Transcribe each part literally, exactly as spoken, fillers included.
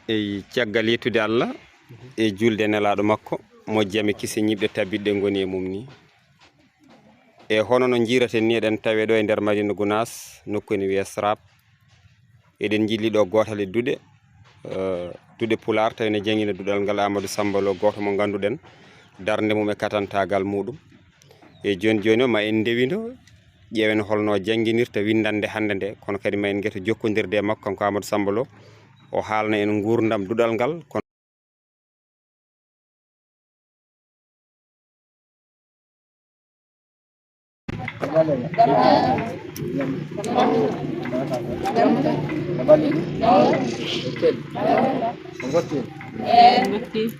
Eyi, caggal yettude Allah e juulde e nelaaɗo makko, moƴƴi e kisi ñiiɓɗe tabitɗe ngoni e mum ni. E hono no njiiraten ni, eɗen tawe ɗo e nder Madina Gunaas, nokku ene wiyee Srap. Eɗen njilli ɗo gootal e duɗe, eh, duɗe Pulaar, tawi ene janngina duɗal ngal Amadou Samba Lo, gooto mo ngannduɗen darnde mum e katantaagal muɗum. E jooni jooni o, ma en ndewindo, ƴeewen holno jannginirta winndannde hannde nde, kono kadi ma en ngeto jokkondirde e makko, kanko Amadou Samba Lo, o haalna en nguurndam duɗal ngal. Kono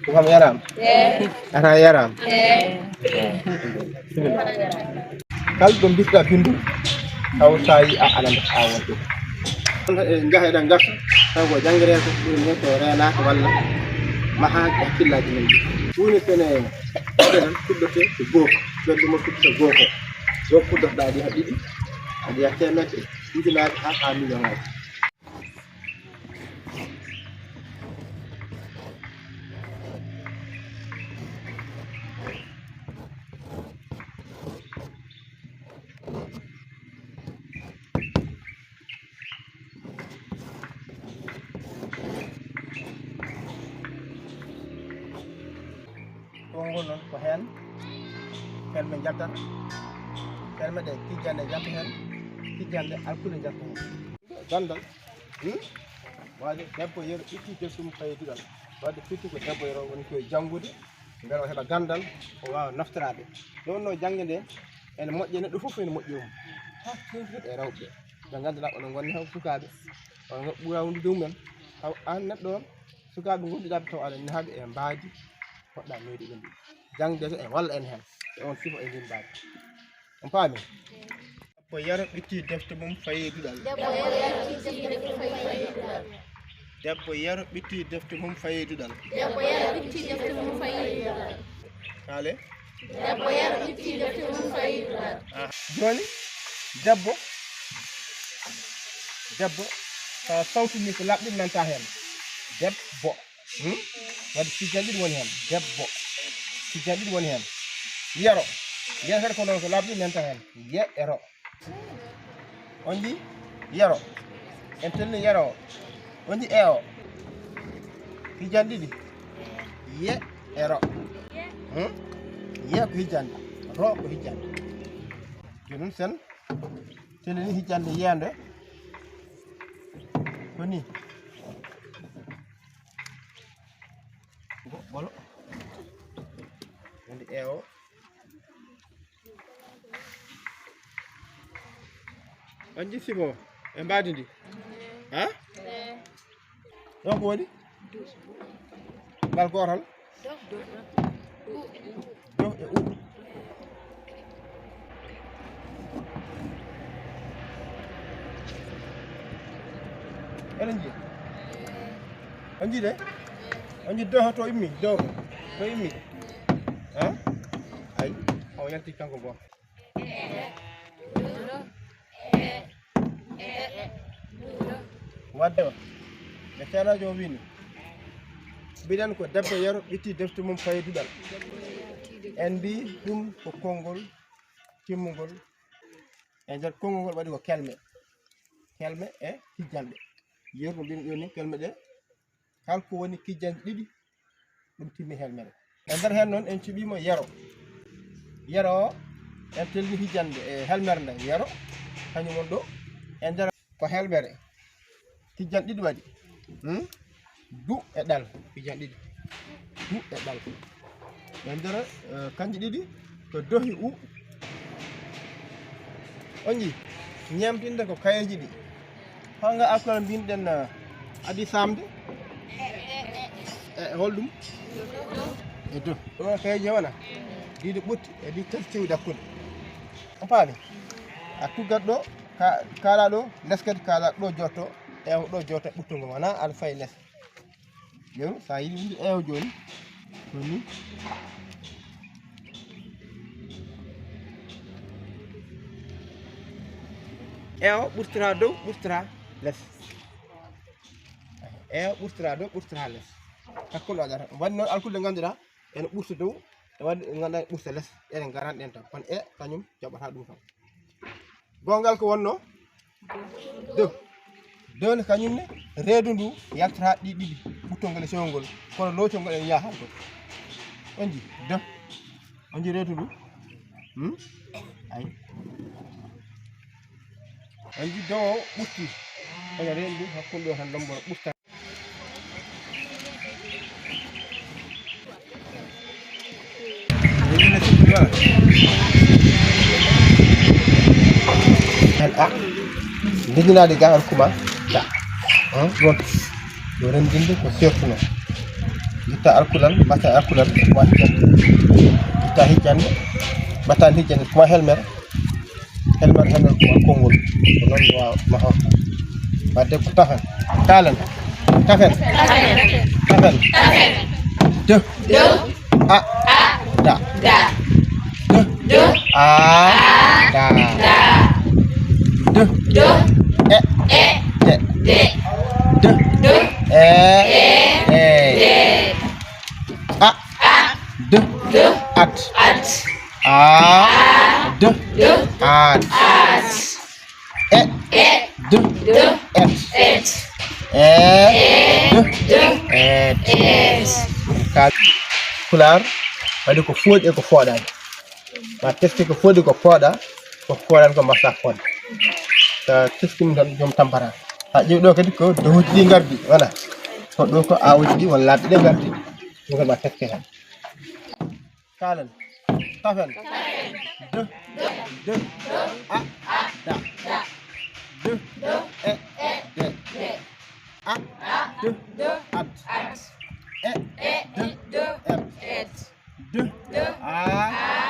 Ko kam yaram? Ata yaram? Kala ɗo mbisɗa bindu, taw sa yi a alande a wonde. Njaha eɗen ngarta, taw ko janngereede, ɗum ne ko reenaaka walla mahaaki hakkillaaji men. Huunde pene, ɗeɗen fuɗɗote ko gooto, ɓerɗe mo fuɗɗote gooto. Ɗo fuɗɗotoɗaa, aɗa yaha ɗiɗi, aɗa yaha teemedde, ujunaaje haa, haa miliyonaaji. Konngol noon ko heen pelme njaltata, pelme ɗe kijjande njalta heen, kijjande alkule njalta heen. Ganndal, hmm? Waade debbo yeru itti defte mum fayi duɗal. Waade firti ko debbo yeru woni koye janngude, mbele o heɓa ganndal, o waawa naftoraade. Nde wonnoo jannge nde, ene moƴƴi e neɗɗo fof, ene moƴƴi e mum. Haa tewtude e rewɓe ɓe ngannduɗaa oɗon ngonni haw sukaaɓe, oɗon ɓura wondude e mumen. Haw aan neɗɗo on, sukaaɓe ngonnduɗaa ɓe taw aɗa nehaaɓe e mbaadi, poɗɗa meeɗi ɗum. Jangde to en walla en heen, e on sifa e ndin mbaadi. On paami? Debbo yero ɓitti defte mum fayi duɗal. Debbo yero ɓitti defte mum fayi duɗal. Debbo yero ɓitti defte mum fayi duɗal. Debbo yero ɓitti defte mum fayi duɗal. Kaale. Debbo yero ɓitti defte mum fayi duɗal. Ah. Jooni, debbo, debbo, so a sawtini ko laaɓɗin nanta heen. Debbo. Hmm? Waɗi sijjan ɗiɗi woni heen. Debbo. Sijjan ɗiɗi woni heen. Yero. Yero kadi ko noon ko laaɓɗin nanta heen. Ye, ero. On njii? Yero. En telni yero o. On njii e o? Hijjan ɗiɗi. Ye e ro. Hmm? Ye ko hijjande. Ro ko hijjande. Jooni sen telni hijjande yeende. Ko ni. Go-, bolo. Wonde e o. On njii sibo e mbaadi ndi? Ha? Ɗo ko woni? Ngal gootal? Do e u. Eɗen njii? On njii de? On njii do to immi? Do. To immi? Ha? Ay. O yalti kanko bo. Wadde o, ɓe seeɗajo o wini, mbiɗen ko debbo yero ɓitti defte mum fayi duɗal. En mbi ɗum ko konngol timmungol. E nder konngol ngol waɗi ko kelme. Kelme e hijjanɗe. Yeru ko mbimi ɗo ni, kelme ɗe kala ko woni kijjanɗe ɗiɗi, ɗum timmi helmere. E nder heen noon, en cuɓiima yero. Yero o, en telli hijjande e helmere nde yero, kañum woni ɗo. E nder ko helmere, kijjanɗe ɗiɗi waɗi. Hmm? Du e ɗal, kijjanɗe ɗiɗi. Du e ɗal. E nder, eh, kanji ɗiɗi, ko dohi u. On njii? Ñeemtinde ko kayeeji ɗi. Hol nga alkol mbinɗen, eh, adi samde? E, e holɗum? E do. Ɗo kayeeji wona? Ɗiɗi ɓutti, e ɗi tati kewi dakkude. On paami? A tuggat ɗo, ka-, kaala ɗo, les kadi kaala ɗo jotto, e ɗo jotto ɓuttu ngo wona, aɗa fayi les. Yeru, sa yiɗi windi ewo jooni. Jooni. Ewo ɓurtira dow, ɓurtira les. E ɓurtora dow, ɓurtora les. Hakkunde waɗata. Waɗi noon alkule ɗe ngannduɗaa ene ɓurta dow, e waɗi ɗe ngannduɗaa ene ɓurta les. Ɗen ngaraani ɗen tan. Kono e kañum jaɓata ɗum tan. Goongal ko wonno? Do. Do ne kañum ne, reedu ndu yaltata ɗi ɗiɗi. Ɓuttol ngol e sewol ngol. Kono lootol ngol ene yaha to. On ji, do. On ji reedu ndu? Hmm? Ay. On ji do o ɓurti. Kono reedu ndu hakkunde ɗo tan lomboro ɓurta. Hen a ndejinaade ga alkuma ta. Ɗon ɗo renndinde ko sertuno. Ngitta alkulal, mbatta alkulal, waɗi jan. Ngitta hijjande, mbatta hijjande kuma helmere. Helmere, helmere kuma konngol. Ko noon mi waawa mahorta. Wadde ko tafen. Kaalen. Tafen. Tafen. Tafen. Tafen. Dë. Dë. A. A. Da. Da. Dë. Dë. A. Da. Da. Dë. Dë. E. E. De. De. Dë. Dë. E. E. De. E. De. A. A. Dë. Dë. At. At. A. A. Dë. Dë. At. At. E. E. Dë. Dë. Et. Et. E. E. Dë. Dë. Et. Et. Ka pulaar waɗi ko fooɗi e ko fooɗaani. Ma teski ko fooɗi ko fooɗa, ko fooɗaani ko mbaɗata fooɗa. Ka teski mum tan joom tampata. Haa ƴeew ɗo kadi ko dohuuji ɗi ngardi, wala. Ko ɗo ko aawuji ɗi won laaɓi ɗe ngardi. Ɗum kadi ma teski tan. Kaalen. Tafen. Dë. Dë. A. Da. Dë. E. De. A. Dë. At. E. Dë. Et. Dë. A.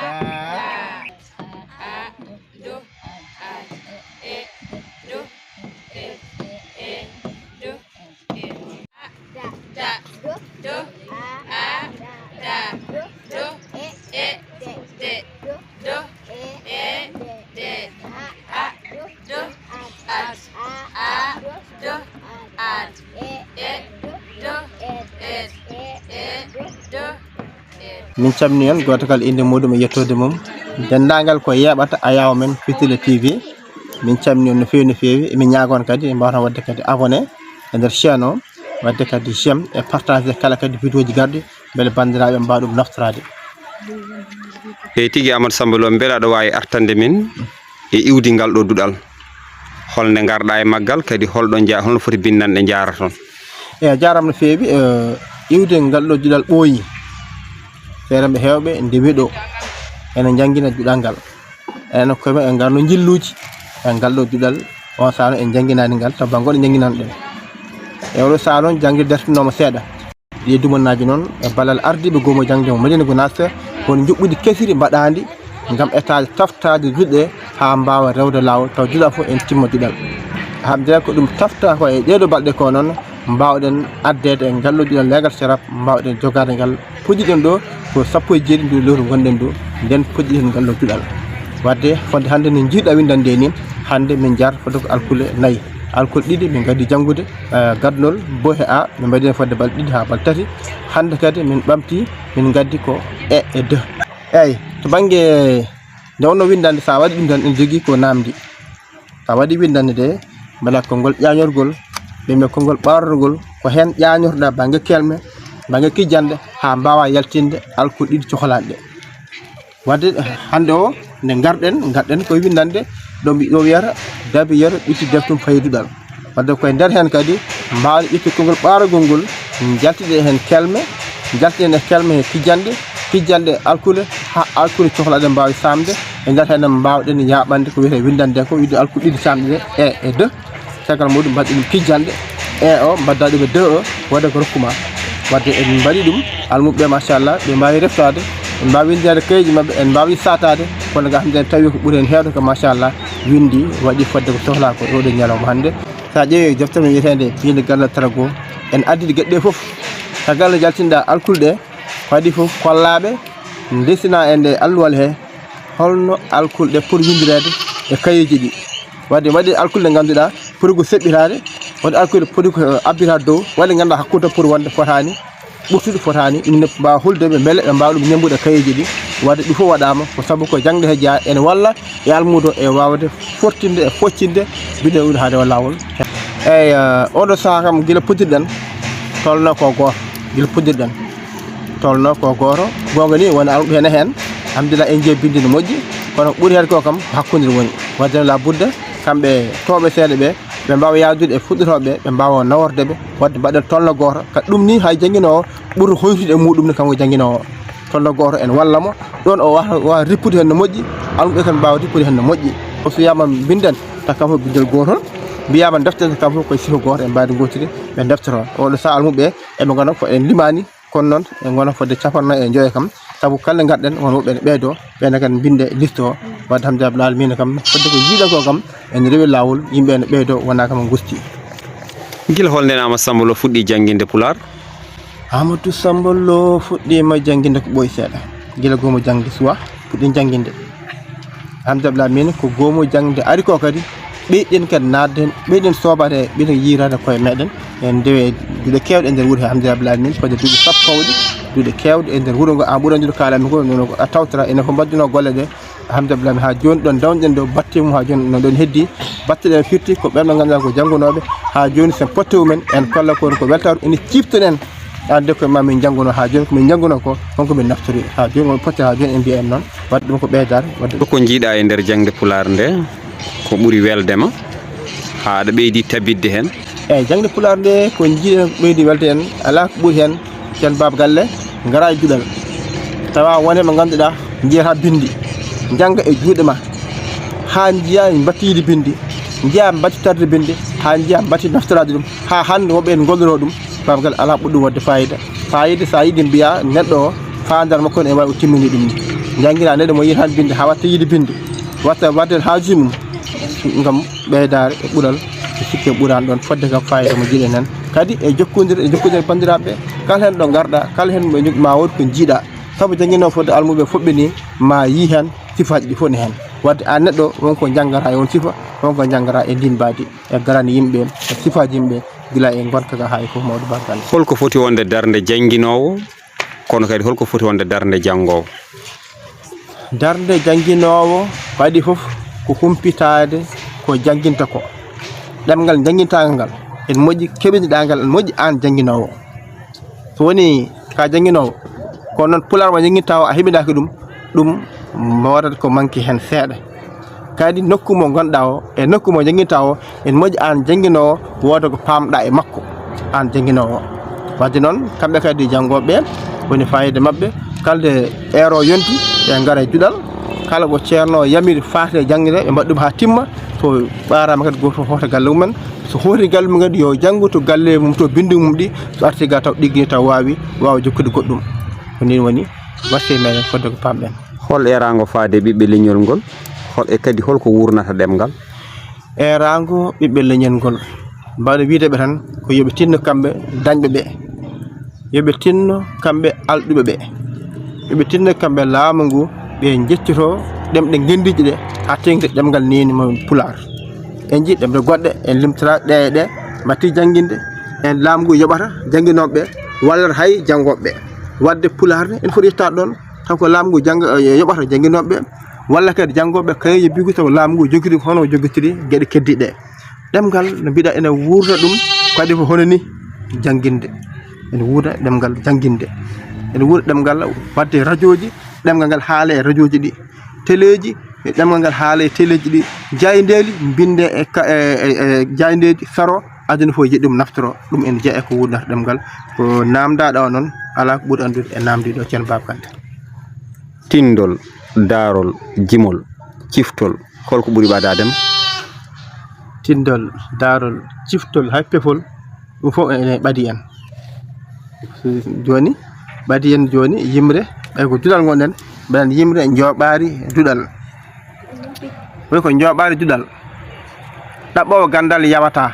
Da. A. Dë. At. E. Dë. Et. E. Dë. Da. Da. Do. Do. A. A. Da. Do. E. E. De. De. Do. Do. E. E. De. De. A. A. Do. Do. At. A. Do. At. E. E. Do. Do. Et. Et. E. E. Do. Do. Min calminii on, gooto kala innde muuɗum e yettoode mum. Denndaangal ko yeeɓata ayaawo men Fitila T V. Min calminii on no feewi, no feewi. Emin ñaaga on kadi, mbaawataa waɗde kadi abonné e nder chaîne o, waɗde kadi j'aime e partage kala kadi vidéo ji garɗi, mbele banndiraaɓe mbaawa ɗum naftoraade. Eey tigi, Amadou Samba Lo, mbele aɗa waawi artande min e iwdi ngal ɗo duɗal? Holnde ngarɗaa e maggal, kadi holɗo nja-, holno foti binndanɗe njaaraton? Eey, a jaaraama no feewi. Eh, iwde ngal ɗo duɗal ɓooyi. Feere ɓe heewɓe nde weɗo ene njanngina duɗal ngal. Enen koye men en ngarno njilluuji e ngal ɗo duɗal. On saano en njannginaani ngal, taw banngooɗo njannginaani ɗum. E oɗo saano jannge dartinooma seeɗa. Ɗi dumannaaji noon e ballal ardiiɓe goomu jaŋde mo Madina Gunaas, won njuɓɓudi kesiri mbaɗaandi ngam etaade taftaade duɗe haa mbaawa rewde laawol, taw duɗal fof en timma duɗal. Hamdira ko ɗum tafta ko e ɗeeɗo balɗe ko noon mbaawɗen addeede e ngal ɗo duɗal leegal carab, mbaawɗen jogaade ngal. Puɗɗiɗen ɗo ko sappo e jeeɗiɗi ndu lewru ngonɗen ɗo, nden puɗɗiɗen ngal ɗo duɗal. Wadde fodde hannde no njiiɗa winndande ni, hannde min njaar fodde ko alkule nayi. Alkule ɗiɗi min ngaddi janngude, eh, gadnol bo he a, min mbaɗi heen fodde balɗe ɗiɗi haa balɗe tati. Hannde kadi min ɓamti, min ngaddi ko e e deux. Eeyi, to bannge nde wonno winndande, so a waɗi ɗum tan ene jogii ko naamndi. So a waɗi winndande de, mbela konngol ƴaañorgol, ɓe mbiya konngol ɓaarorgol, ko heen ƴaañorɗaa bannge kelme, bannge kijjanɗe, haa mbaawaa yaltinde alkule ɗiɗi cohlaaɗe ɗe. Wadde hannde o, nde ngarɗen, ngarɗen koye winndande, ɗo mbi-, ɗo wiyata, dabi yero ɓitti deftum fayi duɗal. Wadde koye nder heen kadi, mbaawɗe ƴettude konngol ɓaarorgol ngol, njaltiɗe heen kelme, njaltiɗen e kelme he kijjanɗe, kijjanɗe alkule, haa alkule cohlaaɗe mbaawi saamde, e nder heen mbaawɗen yaaɓande ko wiyetee winndande ko, wiide alkule ɗiɗi saamɗe ɗe, e, e deux. Caggal muɗum mbaɗi ɗum kijjanɗe e o, mbadda ɗum e deux o, waɗa ko rokkuma. Wadde en mbaɗi ɗum, almuɓɓe machallah, ɓe mbaawi reftaade, ɓe mbaawi winndeede kayeji maɓɓe, en mbaawi sataade, kono ga hannde en tawi ko ɓuri heen heewde ko machallah, winndi, waɗi fodde ko sohlaa ko e oɗo ñalawma hannde. So a ƴeewi deftere men wiyeteende Piindi Galle Tarago, en addii geɗe ɗe fof. Caggal nde jaltinɗa alkule ɗe, waɗi fof kollaaɓe, ndesina en ɗe alluwal he, holno alkule ɗe poti winndireede e kayeji ɗi. Wadde waɗi alkule ɗe ngannduɗaa poti ko seɓɓitaade, Wonde alkule poti ko abbita dow, walla ngannduɗaa hakkunde poti wonde fotaani, ɓurtude fotaani, ɗum ne mbaawa hollude ɓe mbele ɓe mbaawa ɗum ñemmbude kayeeji ɗi. Wadde ɗum fof waɗaama ko sabu ko jaŋde he jeyaa, ene walla e almuudo e waawde fortinde e foccinde binde ɗum hade o laawol. Eeyi, eh, oɗo sahaa kam gila puɗɗirɗen tolno ko gooto, gila puɗɗirɗen tolno ko gooto. Goonga ni wona almuɓe hene heen, alhamdulillah en njiyii binde no moƴƴi, kono ko ɓuri heede ko kam ko hakkunde woni. Wadde noon labudde kamɓe tooɓe seeɗa ɓe, ɓe mbaawa yahdude e fuɗɗotooɓe ɓe, ɓe mbaawa naworde ɓe, wadde mbaɗen tolno gooto. Ka ɗum ni hay jannginoowo ɓuri hoytude e muɗum ni kanko jannginoowo. Tolno gooto en walla mo, ɗoon o waawa, waawa rippude heen no moƴƴi, almuɓe kan mbaawa rippude heen no moƴƴi. O so wiyaama mbinden, taw kam fof bindel gootol, mbiyaama deften, taw kam fof koye sifa gooto, en mbaadi ngootiri, ɓe ndeftoto. Oɗo sahaa almuɓe, eɓe ngona ko en limaani, kono noon en ngona fodde capanɗe nayi e joyo kam, sabu kala nde ngarɗen, won woɓɓe ene ɓeydoo, ɓeene kadi mbinde liste o. Wadde alhamdulillahi rabbil alamina kam, fodde ko njiiɗen ko kam, ene rewi laawol, yimɓe ene ɓeydoo, wonaa kam ngusti. Gila holnde Amadou Samba Lo fuɗɗi jannginde Pulaar? Amadou Samba Lo fuɗɗiima jannginde ko ɓooyi seeɗa. Gila goomu jaŋde suwaa, fuɗɗi jannginde. Alhamdulillah min ko goomu jaŋde ari ko kadi, ɓeyɗen kadi naatde heen, ɓeyɗen soobade, ɓeyɗen yiirade koye meɗen. En ndewe duɗe keewɗe e nder wuro he, alhamdulillah min, fodde duɗe sappo pawɗi, duɗe keewɗe e nder wuro ngo, aan ɓuri anndude kaalanmi ko, noon ko a tawtata, enen fof mbaɗduno golle ɗe. Alhamdulillah, haa jooni ɗoon ndawnuɗen ɗo, batte mum haa jooni no ɗoon heddi. Batte ɗe firti ko ɓen ɓe ngannduɗaa ko janngunooɓe, haa jooni sen potte mumen, en kolla ko ko weltaare, ene ciiften en. Hannde ko ma min njannguno haa jooni, ko min njannguno ko, on ko min naftori haa jooni, on potte haa jooni, en mbiya en noon. Wadde ɗum ko ɓeydaare, wadde ɗum. Ko njiiɗaa e nder jaŋde Pulaar nde, ko ɓuri welde ma, haa aɗa ɓeydi tabitde heen? Eeyi, jaŋde Pulaar nde, ko njiiɗen ɓeydi welde en, alaa ko ɓuri heen. Ceen baaba galle, ngara e duɗal. Tawa won e mo ngannduɗaa, njiyata binndi. Njannga e juuɗe ma. Haa njiya mbattiidi binndi. Njiya mbattitarde binndi. Haa njiya mbatti naftoraade ɗum. Haa hannde woɓɓe en ngolloroo ɗum. Baaba galle alaa ɓurɗo ɗum waɗde faayiida. Faayiida, so a yiɗi mbiya neɗɗo o, faandaare makko ne waawi o timmini ɗum ni. Njanngira neɗɗo mo yiyata binndi haa watta yiide binndi. Watta waɗde haaju mum. Ngam ɓeydaare e ɓural, mi sikki en ɓuraani ɗoon, fodde kam faayiida mo njiɗen heen. Kadi e jokkondir, e jokkondir banndiraaɓe ɓe, kala heen ɗo ngarɗaa, kala heen mo njog-, ma wood ko njiiɗaa. Sabu jannginoowo fodde almuɓe fof ɓe ni, ma yii heen sifaaji ɗi fof ne heen. Wadde aan neɗɗo, won ko njanngata e on sifa, won ko njanngata e ndiin mbaadi, e garaani yimɓe, e sifaaji yimɓe, gila e ngonka ka haa e fof mawɗo bargal. Holko foti wonde darnde jannginoowo, kono kadi holko foti wonde darnde janngoowo? Darnde jannginoowo ko adii fof ko humpitaade ko jannginta ko. Ɗemngal njanngintaangal ngal, ene moƴƴi keɓindiɗaa ngal, ene moƴƴi aan jannginoowo. So woni ka jannginoowo, kono noon Pulaar mo njannginta o a heɓindaaki ɗum, ɗum woodat ko manki heen seeɗa. Kadi nokku mo ngonɗaa o, e nokku mo njannginta o, ene moƴƴi aan jannginoowo wooda ko paamɗaa e makko, aan jannginoowo o. Wadde noon, kamɓe kadi janngooɓe ɓe, woni faayiida maɓɓe, kala nde heure o yonti, ɓe ngara e duɗal, kala ko ceerno o yamiri faati e jaŋde, ɓe mbaɗa ɗum haa timma, so ɓaaraama kadi gooto fof hoota galle mum en, so hooti galle mum kadi yo janngu to galle mum to binndi mum ɗi, so arti ga taw ɗiggini taw waawi, waawa jokkude goɗɗum. Ko nii woni wasiya meɗen fodde ko paamɗen. Hol eeraango faade e ɓiɓɓe leñol ngol? Hol e kadi holko wuurnata ɗemngal? Eeraango ɓiɓɓe leñol ngol. Mbaaɗo wiyde ɓe tan ko yo ɓe tinno kamɓe dañɓe ɓe. Yo ɓe tinno kamɓe alɗuɓe ɓe. Yo ɓe tinno kamɓe laamu ngu, ɓe njettito ɗemɗe ngenndiiji ɗe, haa teeŋti ɗemngal neene mo Pulaar. En njii ɗemɗe goɗɗe, en limtata ɗe e ɗe, mbaɗti jannginde, en laamu ngu yoɓata jannginooɓe ɓe, wallata hay janngooɓe ɓe. Wadde Pulaar ne, ene foti yettaade ɗoon, taw ko laamu ngu jannga-, yoɓata jannginooɓe ɓe, walla kadi janngooɓe ɓe kayeeji biygu, taw laamu ngu jogiti ko hono o jogitiri geɗe keddiiɗe ɗe. Ɗemngal, no mbiɗa, ene wuurna ɗum, kadi ko hono ni jannginde. Ene wuurna ɗemngal jannginde. Ene wuurna ɗemngal waɗde rajooji, ɗemngal ngal haala e rajooji ɗi. Teleeji, ɗemngal ngal haala e teleeji ɗi. Jaayndeeli, mbinde e ka-, e, e, e jaayndeeji saro, aduna fof yiɗi ɗum naftoro. Ɗum ene jeyaa e ko wuurnata ɗemngal. Ko naamndaaɗo o noon, alaa ko ɓuri anndude e naamndiiɗo o, Ceerno Baaba Kante. Tinndol, daarol, jimol, ciftol, holko ɓuri ɓadaade ma? Tinndol, daarol, ciftol, hay pefol, ɗum fof ene ɓadi en. Jooni, ɓadi en jooni yimre, ɓay ko duɗal ngonɗen, mbaɗen yimre njooɓaari duɗal. Woni ko njooɓaari duɗal. Ɗaɓɓoowo ganndal yawataa,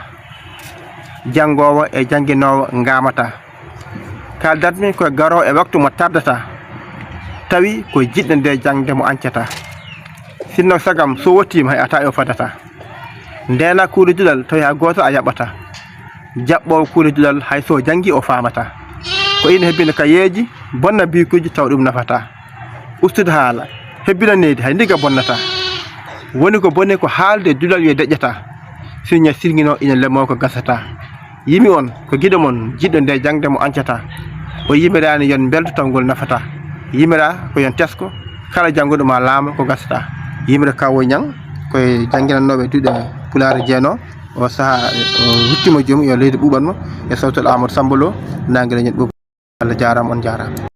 janngoowo e jannginoowo ngaamataa. Kaaldatmi ko e garoowo e waktu mo tardataa, tawi ko jiɗɗo nde jaŋde mo añcataa. Sinno sagam so wottiima hay a tawi o fadataa. Ndeena kuuɗe duɗal tawi hay gooto a yaɓataa. Jaɓɓoowo kuule duɗal hay so janngi o faamataa. Ko ina hebbina kayeeji, bonna bikuuji tawa ɗum nafataa. Ustude haala, hebbina needi hay ndiga bonnataa. Woni ko boni ko haalde duɗal wiye deƴƴataa. Sirña sirŋinoo ina lemoo ko gasataa. Yimi on ko giɗo mon jiɗɗo nde jaŋde mo ancataa. O yimiraani yon mbelto taw ngol nafataa. Yimiraa ko yon tesko kala jannguɗo ma laamo ko gasataa. Yimre kawo ñaŋ koye jannginannooɓe duɗe pulaar jeenoo. O sahaa o ruttima joomum yo leydi ɓuuɓan mo e sawtol Amadou Samba Lo. Nangila ñen ɓuuɓa. Allah jaaraama, on jaaraama.